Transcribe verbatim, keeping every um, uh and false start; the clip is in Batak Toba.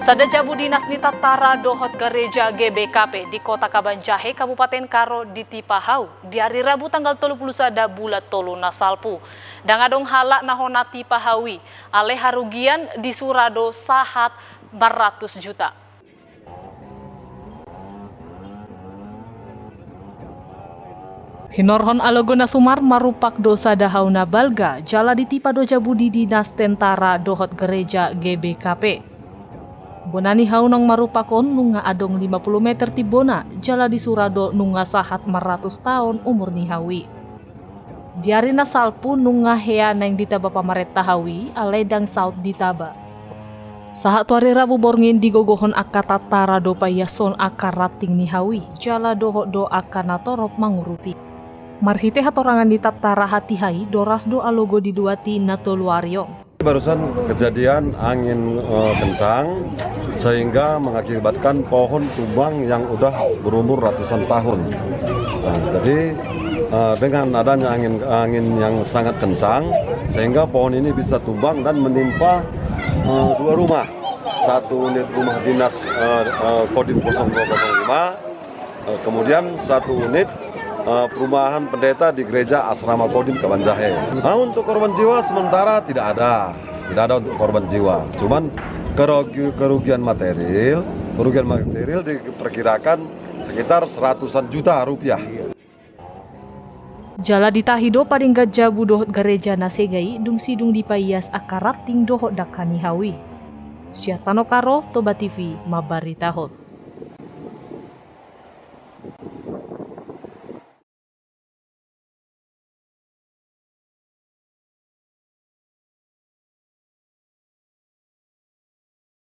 Sada jabu dinas ni tantara dohot gareja G B K P di Kota Kabanjahe, Kabupaten Karo ditipa hau di ari Rabu tanggal tolu pulu sada bulan tolu na salpu. Ndang adong halak na hona tipa hau i, alai harugian disura do sahat marratus juta. Hinorhon alogo na sumar, marumpak do sada hau na balga jala ditipa do jabu ni dinas tentara dohot gareja G B K P. Bona ni hau naung marumpak on nunga adong lima pulu meter timbona jala disura do nunga sahat marratus taon umur ni hau i. Di ari na salpu nunga hea naeng ditaba pamarenta hau i, alai ndang saut ditaba. Sahat tu ari Rabu borngin digogohon angka tantara do paiashon angka ranting ni hau i, jala dohot do angka na torop mangurupi. Marhite hatorangan ni tantara hatiha i, doras do alogo diluati na tolu ari on. Barusan kejadian angin, eh, kencang sehingga mengakibatkan pohon tumbang yang udah berumur ratusan tahun. Nah, jadi, eh, dengan adanya angin, angin yang sangat kencang sehingga pohon ini bisa tumbang dan menimpa, eh, dua rumah. Satu unit rumah dinas, eh, eh, Kodim kosong dua kosong lima, Eh, kemudian satu unit, eh, perumahan pendeta di gereja Asrama Kodim Kabanjahe. Nah, untuk korban jiwa sementara tidak ada. Tidak ada untuk korban jiwa. Cuman kerugi-, kerugian material, kerugian material diperkirakan sekitar seratusan juta rupiah. Jala ditahi do paringgat jabu dohot gareja na sega i dung sidung dipaias angka ranting dohot dangka ni hau i. Sian Tano Karo, Toba T V mambaritahon.